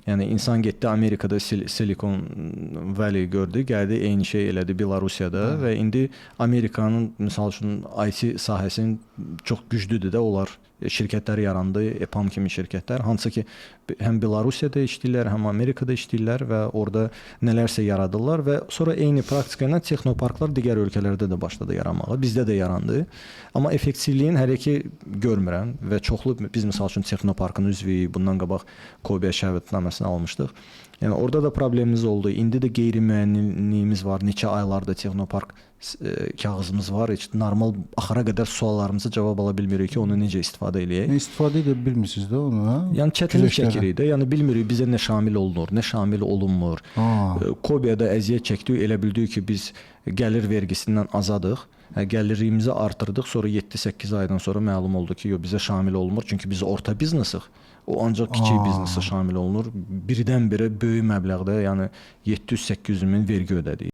Yəni insan getdi Amerikada Silicon Valley gördü, gəldi eyni şey elədi Belarusiyada və indi Amerikanın misal üçün IT sahəsinin çox güclüdür də onlar, şirkətlər yarandı, EPAM kimi şirkətlər, hansı ki həm Belarusiyada işləyirlər, həm Amerikada işləyirlər və orada nələrsə yaradırlar və sonra eyni praktika ilə texnoparklar digər ölkələrdə də başladı yaranmağa. Bizdə də yarandı. Amma effektivliyin hələ ki görmürəm və çoxlu biz misal üçün texnoparkın üzvüyük. Bundan qabaq Kobiya şəhadətnaməsini almışdıq. Yəni orada da problemimiz oldu. İndi də qeyri-müəyyənliyimiz var. Neçə aylarda texnopark kağızımız var. Heç normal axıra qədər suallarımıza cavab ala bilmirik ki, onu necə istifadə eləyək. Ne istifadə edə bilmirsiniz də onu, ha? Yəni çətinlik Güzəştlərə. çəkirik də. Yəni bilmirik bizə nə şamil olunur, nə şamil olunmur. Kobiyada əziyyət çəkdik, elə bildik ki, biz gəlir vergisindən azadıq. Hə, gəlirimizi artırdıq, sonra 7-8 aydan sonra məlum oldu ki, yox bizə şamil olunmur, çünki biz orta biznesıq. O ancaq kiçik biznesə şamil olunur. Birdən-birə böyük məbləğdə, yəni 700-800 min vergi ödədik.